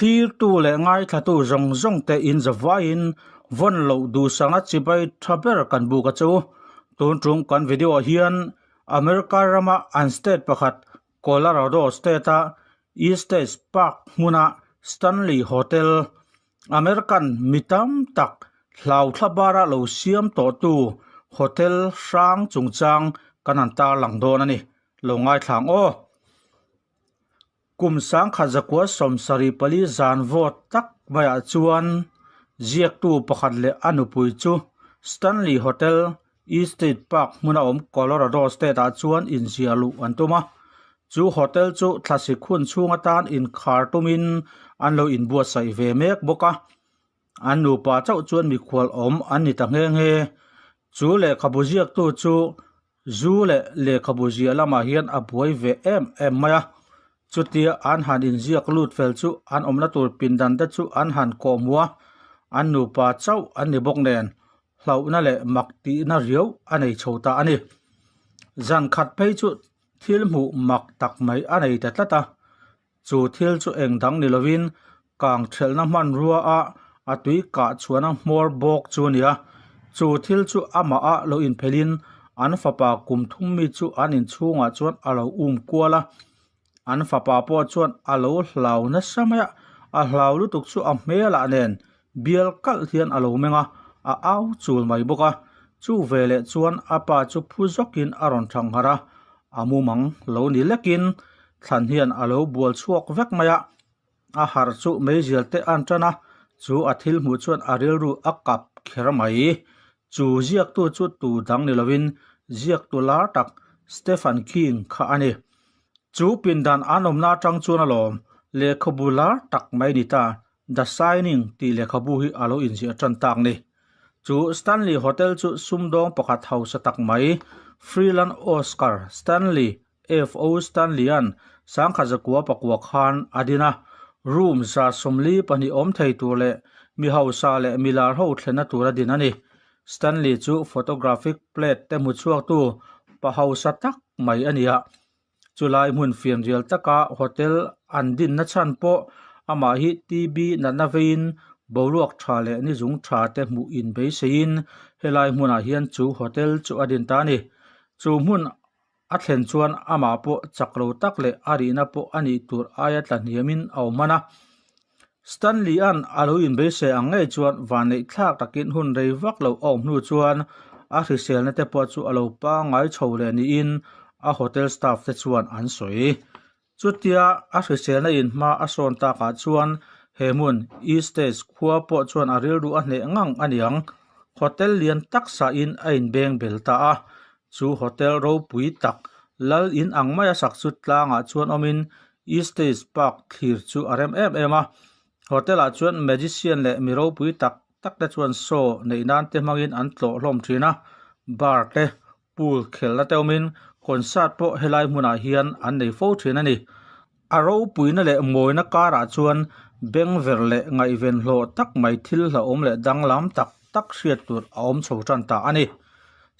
Thlirtu leh ngaithlatu zawng zawng te in zavaiin vawn loh duhsakna chibai tha ber kan buk a chu. Tun tum kan video ah hian America rama an state pakhat Colorado state a Estes Park hmuna Stanley Hotel American mi tam tak hlauthla bara lo siam tawhtu hotel hrang chungchang kan han tarlang dawn a ni. Lo ngaithlang aw. Kum sangkhat zakua 74 zan vawt tak maiah chuan ziaktu pakhat leh a nupui chu Stanley Hotel, Estes Park hmuna awm Colorado State-ah chuan inziah luh an tum a. Chu hotel chu thlasik hun chhung atan inkhar tumin an lo inbuatsaih ve mek bawk a. An nupa chauh chuan mikhual awm an ni ta nghe nghe. Chu lehkhabu ziaktu chu zu leh lehkhabu ziah lamah hian a buai ve em em mai a. Chutia an han inziak lut fel chu an awmna tur pindan te chu an han kawhhmuh a, an nupa chauh an ni bawk nen hlauhna leh mak tihna riau a nei chho ta a ni. Zan khat phei chu thil hmuh mak tak mai a nei ta tlat a, chu thil chu eng dang ni lovin kang thelhna hmanrua a a tui kah chhuahna hmawr bawk chu a ni a, chu thil chu amah a lo inphelhin an fapa kum thum mi chu an inchhungah chuan a lo um kual a, an fapa pawh chuan a lo hlau nasa mai a, a hlau lutuk chu a hmelah nen bial kalh hian a lo meng a, a au chul mai bawk a, chu veleh chuan a pa chu phu zawkin a rawn thang harh a, a mumang lo ni lekin thlan hian a lo bual chhuak vek mai a, a harh chu meizial te an tan a, chu a thil hmuh chuan a rilru a kap kher mai. Chu ziaktu chu tu dang ni lovin ziaktu lar tak Stephen King kha a ni. Chu pindan an awmna atang chuan alawm lehkhabu lar tak mai ni ta The Shining tih lehkhabu hi a lo inziah tan tak ni. Chu Stanley Hotel chu sumdawng pakhat hausa tak mai Freeland Oscar Stanley FO Stanley-a'n sangkhat zakua pakua khan a din a, room 142 awm thei tur leh mi hausa leh mi lar ho thlenna tur a din a ni. Stanley chu photographic plate te hmu chhuaktu pa hausa tak mai a ni a. Chulai hmun fianrial taka hotel an dinna chhan pawh amah hi TB natna veiin boruak tha leh nizung tha te hmuh inbeiseiin helai hmunah hian chu hotel chu a din ta a ni. Chu hmun a thlen chuan amah pawh chak lo tak leh a rihna pawh a nih tur aia tla hniamin a awm hman a. Stanley-a'n a lo inbeisei ang ngei chuan vanneih thlak takin hun rei vak lo a awm hnu chuan a hriselna te pawh chu a lo pangngai chho leh niin a hotel staff te chuan an sawi. Chutia a hriselna in hma a sawn takah chuan he hmun Estes khua pawh chuan a rilru a hneh ngang a niang. Hotel lian tak sahin a inbeng bel ta a, chu hotel ropui tak lal in ang maia sak chu tlangah chuan awmin Estes Park thlir chu a rem em em a. Hotel ah chuan magician leh mi ropui tak tak te chuan show neih nan te hmangin an tlawh hlawm thin a, bar te Pool khelhna te awmin concert pawh helai hmunah hian an nei fo thin a ni. A ropuina leh mawina karah chuan bengver leh ngaihven hlawh tak mai thil hlauhawm leh danglam tak tak hriat tur a awm chho tan ta a ni.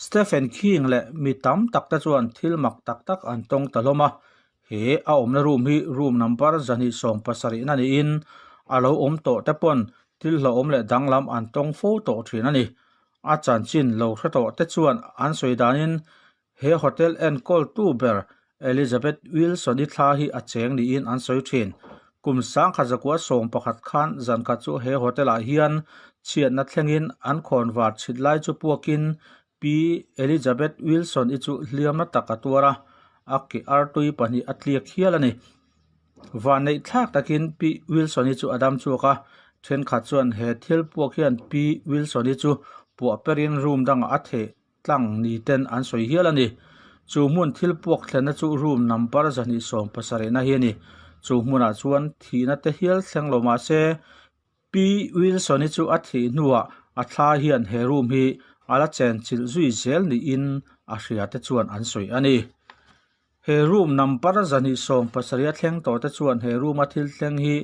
Stephen King leh mi tam tak te chuan thil mak tak tak an tawng ta hlawm a, he a awmna room hi room number 270 na niin a lo awm tawh te pawn thil hlauhawm leh danglam an tawng fo tawh thin a ni. A chanchin lo hre tawh te chuan an sawi danin he hotel enkawltu ber Elizabeth Wilson-i thla hi a cheng niin an sawi thin. Kum 1911 khan zankhat chu he hotel-ah hian chhiatna thlengin an khawnvar chhit lai chu puakin Pi Elizabeth Wilson-i chu hliamna tak a tuar a, a ke artui pahnih a tliak hial a ni. Vanneih thlak takin Pi Wilson-i chu a dam chhuak a, thenkhat chuan he thil puak hian Pi Wilson-i chu puah perin room dangah a theh tlang ni ten an sawi hial a ni. Chu hmun thil puak thlenna chu room number 270 na hi a ni. Chu hmunah chuan thihna te hial thleng lo mah se Pi Wilson-i chu a thih hnuah a thla hian he room hi a la chenchilh zui zel niin a hria te chuan an sawi a ni. He room number 270 a thleng tawh te chuan he room a thil thleng hi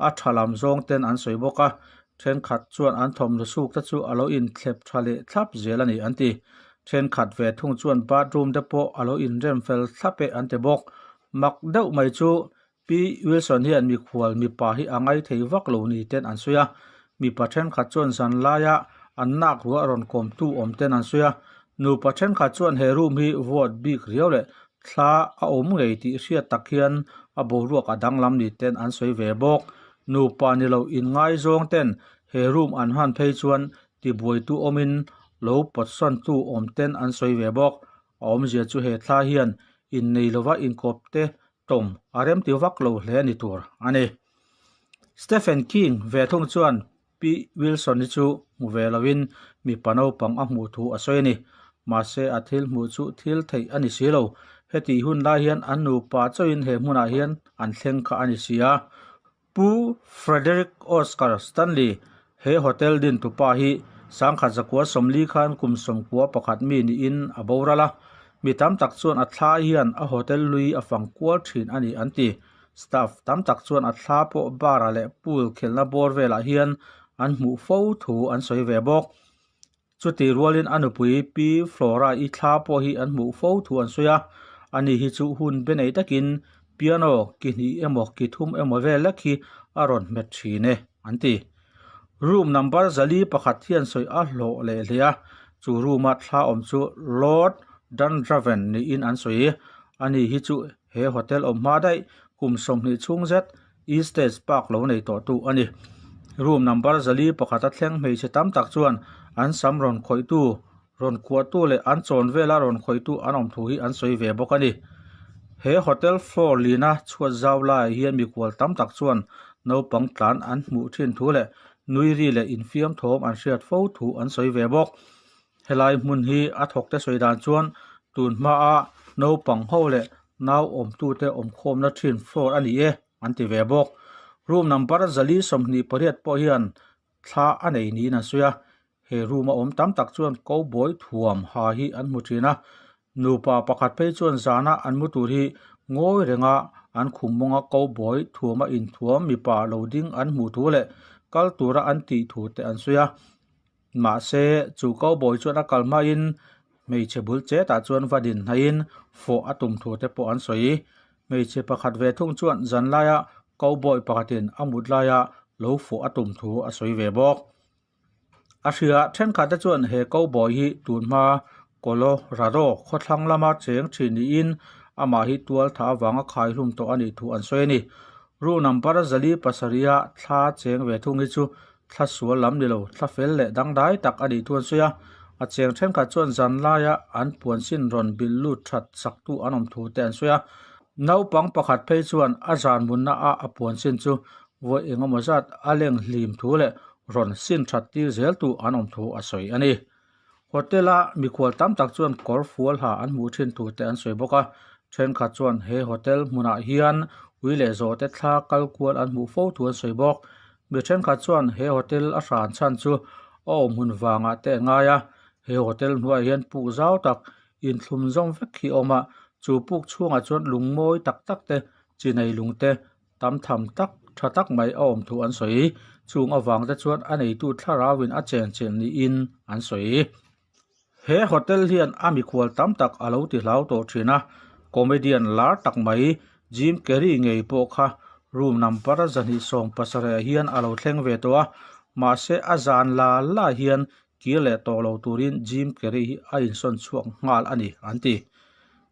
a tha lam zawng ten an sawi bawk a, thenkhat chuan an thawmhnaw suk te chu a lo inthlep tha leh thlap zel a ni an ti. Thenkhat ve thung chuan bathroom te pawh a lo inrem fel thlap e an ti bawk. Mak deuh mai chu. Pi Wilson hian mikhual mipa hi a ngai thei vak lo ni ten an sawi a, mipa thenkhat chuan zan laia an nak ruah rawn kawmtu awm ten an sawi a. Nupa thenkhat chuan he room hi vote bik riau leh thla a awm ngei tih hriat tak hian a boruak a danglam ni ten an sawi ve bawk. Nupa ni lo inngaizawng ten he room an hman phei chuan tibuaitu awmin lo pawtsawntu awm ten an sawi ve bawk. A awmzia chu he thla hian innei lova inkawp te tawm a remti vak lo hle ni tur a ni. Stephen King ve thung chuan Pi Wilson-i chu hmu ve loin mipa naupang a hmuh thu a sawi a ni. Mahse a thil hmuh chu thil theih a ni si lo. Hetih hun lai hian an nupa chauhin he hmunah hian an thleng kha a ni si a. Pu Frederick Oscar Stanley, he hotel dintupa hi sangkhat zakua sawmli khan kum sawmkua pakhat mi niin a boral a, mi tam tak chuan a thla hian a hotel lui a fang kual thin a ni an ti. Staff tam tak chuan a thla pawh bar-ah leh pool khelhna bawr velah hian an hmuh fo thu an sawi ve bawk. Chutih rualin a nupui Pi Flora-i thla pawh hi an hmuh fo thu an sawi a, ani hi chu hun be nei takin piano ki hnih emaw ki thum emaw vel lek hi a rawn hmet thin e, an ti. Room number zali pakhat hian sawi a hlawh leh hle a, chu room-a thla awm chu Lord Dunraven niin an sawi. Ani hi chu he hotel awm hma daih kum 20 chhung zet Estate Park lo nei tawhtu a ni. Room number 401 a thleng hmeichhe tam tak chuan an sam rawn khawihtu, rawn kuahtu leh an chawn vela rawn khawihtu an awm thu hi an sawi ve bawk a ni. He hotel floor lina chhuat zau laiah hian mikual tam tak chuan naupang tlan an hmuh thin thu leh nui ri leh infiam thawm an hriat fo thu an sawi ve bawk. Helai hmun hi a thawkte sawi dan chuan tun hmaa naupang ho leh nau awmtute awmkhawmna thin floor a ni e an ti ve bawk. Room number 428 pawh hian thla a nei niin an sawi a, he room a awm tam tak chuan cowboy thuam ha hi an hmu thin a, nupa pakhat phei chuan zana an mu tur hi ngawi renga an khum mawnga cowboy thuama inthuam mipa lo ding an hmuh thu leh kal tura an tih thu te an sawi a. Mahse, chu cowboy chuan a kal hmain hmeichhe bul chetah chuan va din hnaihin fawh a tum thu te pawh an sawi. Hmeichhe pakhat ve thung chuan zan laia cowboy pakhatin a mut laia lo fawh a tum thu a sawi ve bawk. A hria thenkhat te chuan he cowboy hi tun hma Colorado khawthlang lama cheng thin niin amah hi tual tha avanga khaihlum tawh a nih thu an sawi a ni. Room number 407 a thla cheng ve thung hi chu Thla sual lam ni lo, thla fel leh dangdai tak a nih thu an sawi a. A cheng thenkhat chuan zan laia an puan sin rawn bilh lut that saktu an awm thu te an sawi a. Naupang pakhat phei chuan a zan munna a a puan sin chu vawi engemaw zat a leng hlim thu leh rawn sin that tir zel tu an awm thu a sawi a ni. Hotel-a mikhual tam tak chuan kawr fual ha an hmuh thin tur te an sawi bawk a, thenkhat chuan he hotel hmunah hian ui leh zawh te thla kal kual an hmuh fo thu an sawi bawk. Mi thenkhat chuan he hotel a hran chhan chu a awm hun vangah te an ngai a, he hotel hnuaiah hian puk zau tak inthlum zawm vek hi a awm a, chu puk chhungah chuan lung mawi tak tak te chi nei lung te Tam tham tak, tha tak mai a awm thu an sawi. Chung avang te chuan a neitu thlarauin a chen chelh niin an sawi. He hotel hian a mikhual tam tak a lo ti hlau tawh thin a, comedian lar tak mai Jim Carrey ngei pawh kha room number 270 ah hian a lo thleng ve tawh a, mahse a zan la la hian kir leh tawh lo turin Jim Carrey hi a insawn chhuak nghal a ni an ti.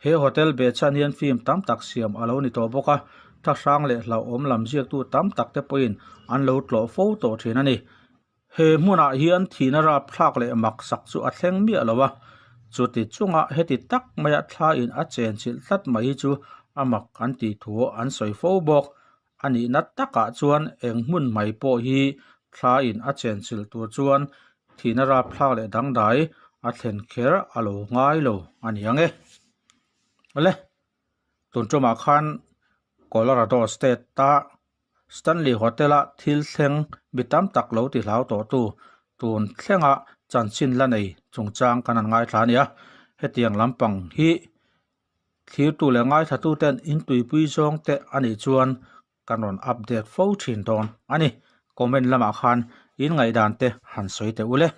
He hotel beh chhan hian film tam tak siam a lo ni tawh bawk a, thlahrang leh hlauhawm lam ziaktu tam tak te pawhin an lo tlawh fo tawh thin a ni. He hmunah hian thihna rapthlak leh maksak chu a thleng miah lo a, chuti chunga heti tak maia thla in a chenchilh tlat mai hi chu a mak an tih thu an sawi fo bawk. A nihna takah chuan eng hmun mai pawh hi thla in a chenchilh tur chuan thihna rapthlak leh dangdai a thlen kher a lo ngai lo a ni ang e. Awle, tun tumah khan Colorado State-a Stanley Hotel-a thil thleng mi tam tak lo ti hlau tawhtu tun thlenga chanchin la nei chungchang kan han ngaithla a ni a, hetiang lampang hi Thirtu leh ngaithlatuten in tuipui zawng te a nih chuan kan rawn update fo thin dawn a ni. Comment lamah khan in ngaihdan te han sawi teh u le.